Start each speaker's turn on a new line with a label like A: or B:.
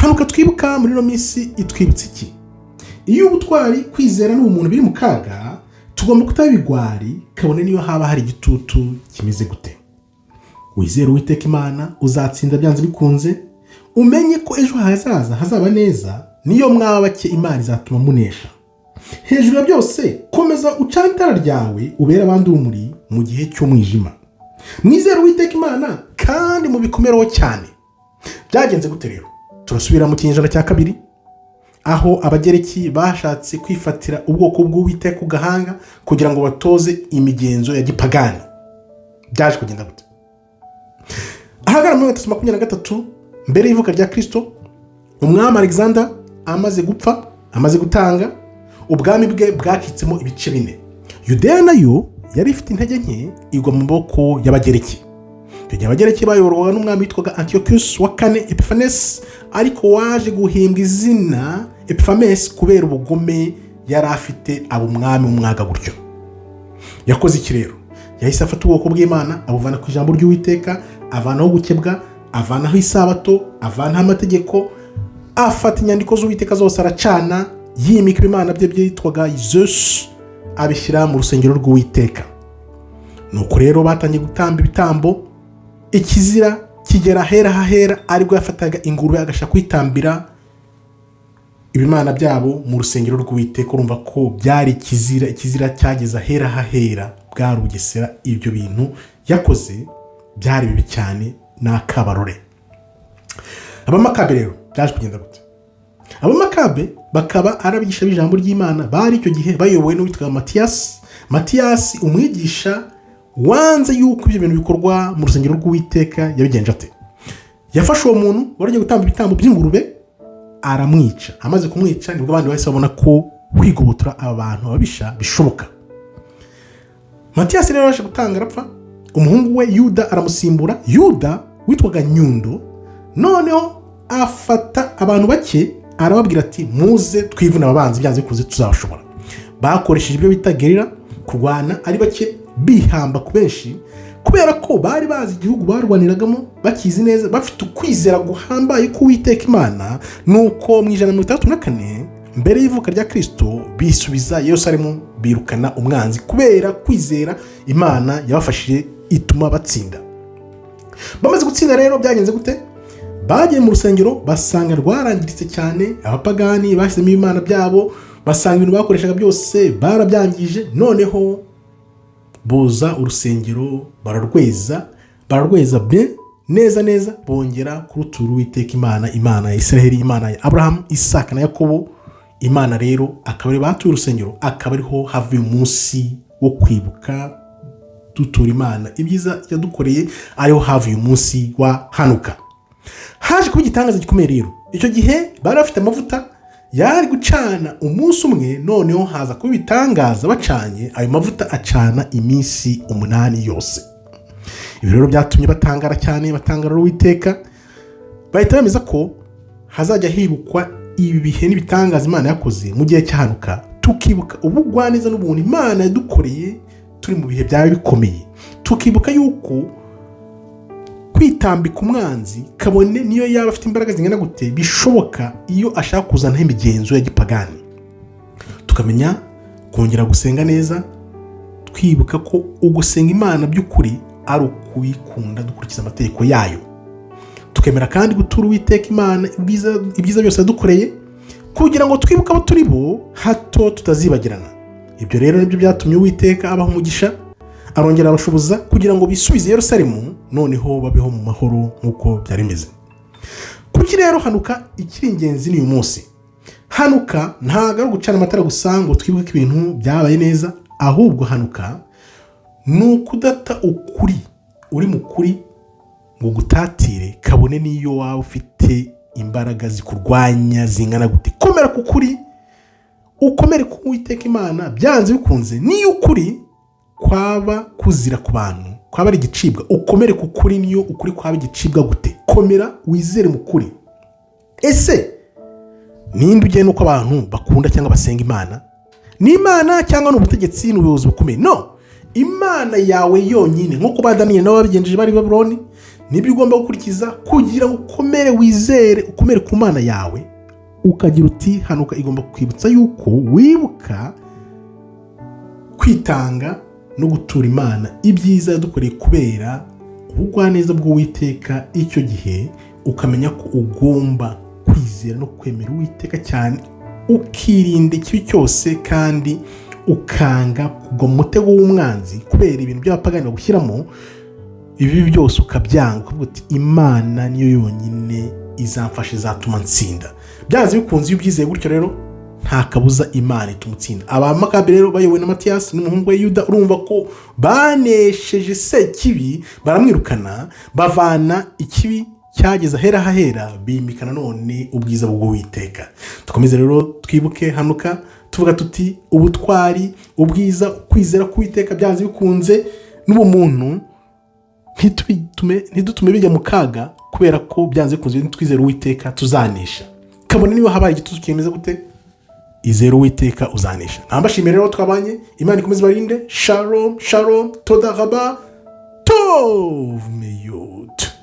A: Hanuka twibuka muri ino minsi itwibutsa iki? Iyo ubutwari, kwizera n'ubumuntu biri mu kaga, tugomba kutaba ibigwari, kabone niyo haba hari igitutu kimeze gute. Wizere Uwiteka Imana, uzatsinda byanze bikunze. Umenye ko ejo hazaza hazaba neza. Niyo mwaba bake, Imana izatuma munesha. Hejuru ya byose, komeza ucane itara ryawe, ubere abandi urumuri mu gihe cy'umwijima. Mwizere Uwiteka Imana kandi mubikomereho cyane. Byagenze gute rero? Turasubira mu kinyejana cya kabiri, aho Abagereki bashatse kwifatira ubwoko bw'Uwiteka ku gahanga kugira ngo batoze imigenzo ya gipagani. Byaje kugenda gute? Ahagana muri 323 mbere y'ivuka rya Kirisito, umwami Alexander amaze gupfa, amaze gutanga, ubwami bwe bwacitsemo ibice bine. Yudeya nayo yari ifite intege nke, igwa mu maboko y'Abagereki. Icyo gihe Abagereki bayoborwaga n'umwami witwaga Antiochus wa kane Epiphanes, ariko waje guhimbwa izina Epiphanes kubera ubugome yari afite, aba umwami w'umwaga gutyo. Yakoze iki rero? Yahise afata ubwoko bw'Imana, abuvana ku ijambo ry'Uwiteka, avanaho gukebwa, avanaho isabato, avanaho amategeko, afata inyandiko z'Uwiteka zose aracana, yimika ibimana bye byitwaga Zeus, abishyira mu rusengero rw'Uwiteka. Nuko rero batangiye gutamba ibitambo, ikizira kigera ahera hahera, aribwo yafataga ingurube agashaka kwitambira ibimana byabo mu rusengero rw'Uwiteka. Urumva ko byari ikizira, ikizira cyageze ahera hahera, bwari ubugesera. Ibyo bintu yakoze byari bibi cyane, ni akabarore. Abamakabe rero byaje kugenda gute? Abamakabe bakaba ari abigisha b'ijambo ry'Imana bari icyo gihe bayobowe n'uwitwa Matiyasi. Matiyasi, umwigisha wanze yuko ibyo bintu bikorwa mu rusengero rw'Uwiteka, yabigenje ate? Yafashe uwo muntu wari ugiye gutamba ibitambo by'ingurube, aramwica. Amaze kumwica, nibwo abandi bahise babona ko kwigobotora aba bantu ababisha bishoboka. Matiyasi rero yaje gutanga, arapfa, umuhungu we Yuda aramusimbura. Yuda witwaga Nyundo noneho afata abantu bake, arababwira ati: "Muze twivune ababanzi, byanze bikunze tuzabashobora." Bakoresheje ibyo bita guerrilla, kurwana ari bake bihamba ku benshi, kubera ko bari bazi igihugu barwaniragamo, bakizi neza, bafite ukwizera guhambaye k'Uwiteka Imana. Nuko mu 164 mbere y'ivuka rya Kirisito bisubiza Yerusalemu, birukana umwanzi kubera kwizera Imana yabafashije, ituma batsinda. Bamaze gutsinda rero, byagenze gute? Bagiye mu rusengero, basanga rwarangiritse cyane, abapagani bashyizemo ibimana byabo, basanga ibintu bakoreshaga byose barabyangije. Noneho boza urusengero, bararweza, bararweza bien neza neza, bongera kurutura Uwiteka Imana, Imana ya Israheli, Imana ya Aburahamu, Isaka na Yakobo. Imana rero akaba ari batuye urusengero, akaba ariho havuye umunsi wo kwibuka dutura Imana ibyiza yadukoreye, ariho havuye umunsi wa Hanuka. Haje kuba igitangaza gikomeye rero. Icyo gihe bari bafite amavuta yari gucana umunsi umwe, noneho haza kuba ibitangaza, bacanye ayo mavuta acana iminsi 8 yose. Ibi rero byatumye batangara cyane, batangara Uwiteka, bahita bemeza ko hazajya hibukwa ibi bihe n'ibitangaza Imana yakoze mu gihe cya Hanuka, tukibuka ubugwaneza n'ubuntu Imana yadukoreye turi mu bihe byaba bikomeye, tukibuka yuko kwitambika umwanzi, kabone niyo yaba afite imbaraga zingana gute, bishoboka iyo ashaka kuzanaho imigenzo ya gipagani. Tukamenya kongera gusenga neza, twibuka ko ugusenga Imana by'ukuri ari ukuyikunda dukurikiza amategeko yayo, tukemera kandi gutura Uwiteka Imana ibyiza byose yadukoreye, kugira ngo twibuke abo turi bo, hato tutazibagirana. Ibyo rero nibyo byatumye Uwiteka abaha umugisha, arongera abashoboza kugira ngo bisubize i Yerusalemu, noneho babeho mu mahoro nk'uko byari bimeze. Kuki rero Hanuka ikiri ingenzi n'uyu munsi? Hanuka ntabwo ari ugucana amatara gusa ngo twibuke ko ibintu byabaye neza, ahubwo Hanuka ni ukudata ukuri uri mu kuri ngo gutatire, kabone n'iyo waba ufite imbaraga zikurwanya zingana gute. Komera ku kuri, ukomere ku Uwiteka Imana. Byanze bikunze, niyo ukuri kwaba kuzira ku bantu, kwaba ari igicibwa, ukomere ku kuri. Niyo ukuri kwaba igicibwa gute, komera wizere mu kuri. Ese ninde ugena uko abantu bakunda cyangwa basenga Imana? Ni Imana cyangwa ni ubutegetsi, ni ubuyobozi bukomeye? No, Imana yawe yonyine, nk'uko ba Daniyeli nabo babigenjeje bari i Babuloni. Nibyo ugomba gukurikiza kugira ngo ukomere, wizere, ukomere ku Mana yawe. Ukagira uti: "Hanuka igomba kukwibutsa yuko wibuka kwitanga no gutura Imana ibyiza yadukoreye kubera ubugwaneza bw'Uwiteka." Icyo gihe ukamenya ko ugomba kwizera no kwemera Uwiteka cyane, ukirinda ikibi cyose, kandi ukanga kugwa mu mutego w'umwanzi kubera ibintu by'abapagani bagushyiramo. Ibibi byose ukabyanga, ukavuga uti: "Imana niyo yonyine izamfasha, izatuma nsinda." Byanze bikunze, iyo ubyizeye gutyo rero, nta kabuza Imana ituma utsinda. Abamakabe rero bayobowe na Matiyasi n'umuhungu we Yuda, urumva ko banesheje Sekibi, baramwirukana, bavana ikibi cyageze ahera hahera, bimika nanone ubwiza bw'Uwiteka. Dukomeze rero twibuke Hanuka tuvuga tuti: "Ubutwari, ubwiza, kwizera k'Uwiteka byanze bikunze n'ubumuntu, ntidutume bijya mu kaga, kubera ko byanze bikunze nitwizera Uwiteka tuzanesha, kabone niba habaye igitutu kimeze gute. Izere Uwiteka, uzanesha." Mbashimiye rero twabanye. Imana ikomeze ibarinde. Shalom, shalom, toda raba, tov meyot.